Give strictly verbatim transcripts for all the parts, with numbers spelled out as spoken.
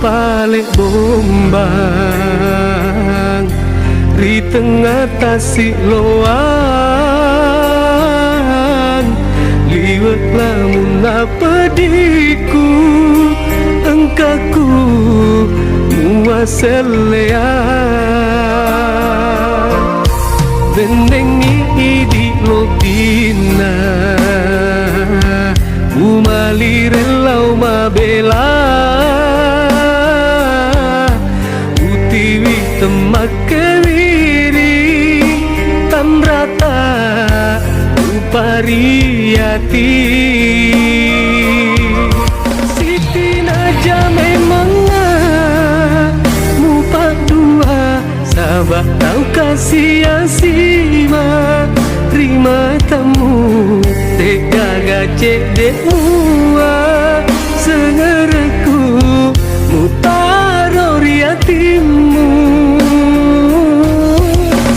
Pale Bombang ri tengnga tasi' loang, liwe' lamunna pedikku engkaku muasselleang. Bennengngi idi' lotinna, mumalireng lao mabela. Utiwi temmakkewiring, tanrata upariyati. Sitinaja memengnga mupaddua, saba' tau kasi-asima ri matammu, de'gaga cedde' mua sengerekku mutaro ri atimmu.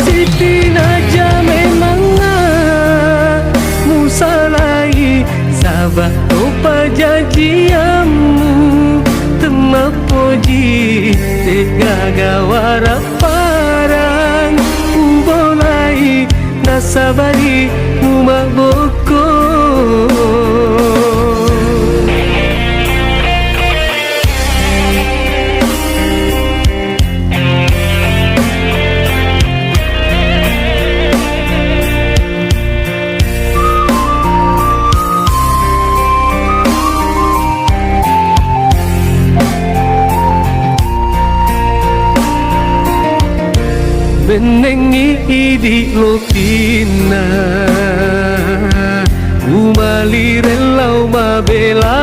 Sitinaja memengnga musalai, saba' topa jajiammu temmappoji, de'gaga warapparang ubolai, nasabari mumabbokko. Bennengngi idi' lotinna, umalireng lao mabela.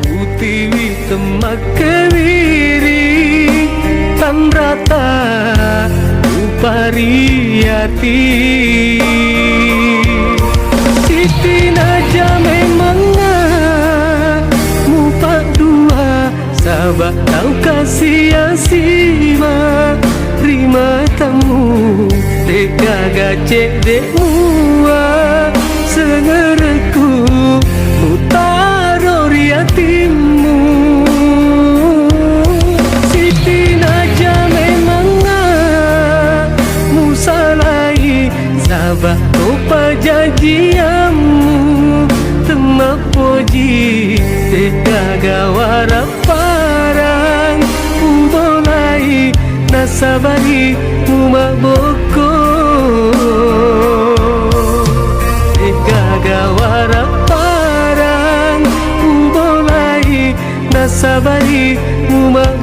Utiwi temmakkewiring, tanrata upariyati. Sitinaja memengnga mupaddua, saba' tau kasi-asima ri matammu, de'gaga cedde' mua sengerekku mutaro ri atimmu. Sitinaja memengnga musalai, saba' topa jajiammu temmappoji, de'gaga warapparang ubolai, nasabari mumabbokko. De'gaga warapparang ubolai, nasabari mumabbokko.